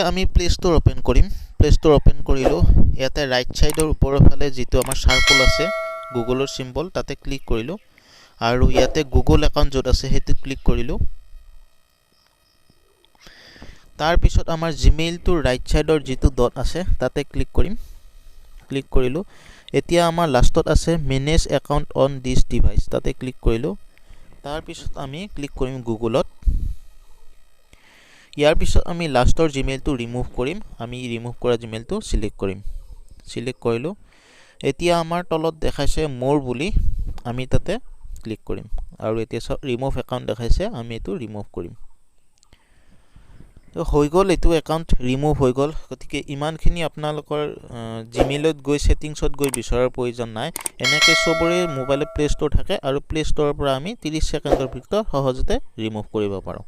আমি play store open কৰিম। Play store open কৰিলোঁ। ইয়াতে ৰাইট ছাইডৰ ওপৰৰ ফালে যিটো আমাৰ চাৰ্কল আছে, গুগলৰ চিম্বল, তাতে ক্লিক কৰিলোঁ আৰু ইয়াতে গুগল একাউণ্ট য'ত আছে সেইটোত ক্লিক কৰিলোঁ। তাৰপিছত আমাৰ জিমেইলটোৰ ৰাইট ছাইডৰ যিটো ডট আছে তাতে ক্লিক কৰিম। ক্লিক কৰিলোঁ। এতিয়া আমাৰ লাষ্টত আছে manage account on this device, তাতে ক্লিক কৰিলোঁ। তাৰপিছত আমি ক্লিক কৰিম গুগলত। ইয়াৰ পিছত আমি লাষ্টৰ জিমেইলটো ৰিমুভ কৰিম। আমি ৰিমুভ কৰা জিমেইলটো চিলেক্ট কৰিম। চিলেক্ট কৰিলোঁ। এতিয়া আমাৰ তলত দেখাইছে মোৰ বুলি, আমি তাতে ক্লিক কৰিম আৰু এতিয়া চাওক ৰিমুভ একাউণ্ট দেখাইছে, আমি এইটো ৰিমুভ কৰিম। তো হৈ গ'ল, এইটো একাউণ্ট ৰিমুভ হৈ গ'ল। গতিকে ইমানখিনি আপোনালোকৰ জিমেইলত গৈ ছেটিংছত গৈ বিচৰাৰ প্ৰয়োজন নাই। এনেকৈ চবৰে মোবাইলত প্লে ষ্ট'ৰ থাকে আৰু প্লে ষ্ট'ৰৰ পৰা আমি 30 ছেকেণ্ডৰ ভিতৰত সহজতে ৰিমুভ কৰিব পাৰোঁ।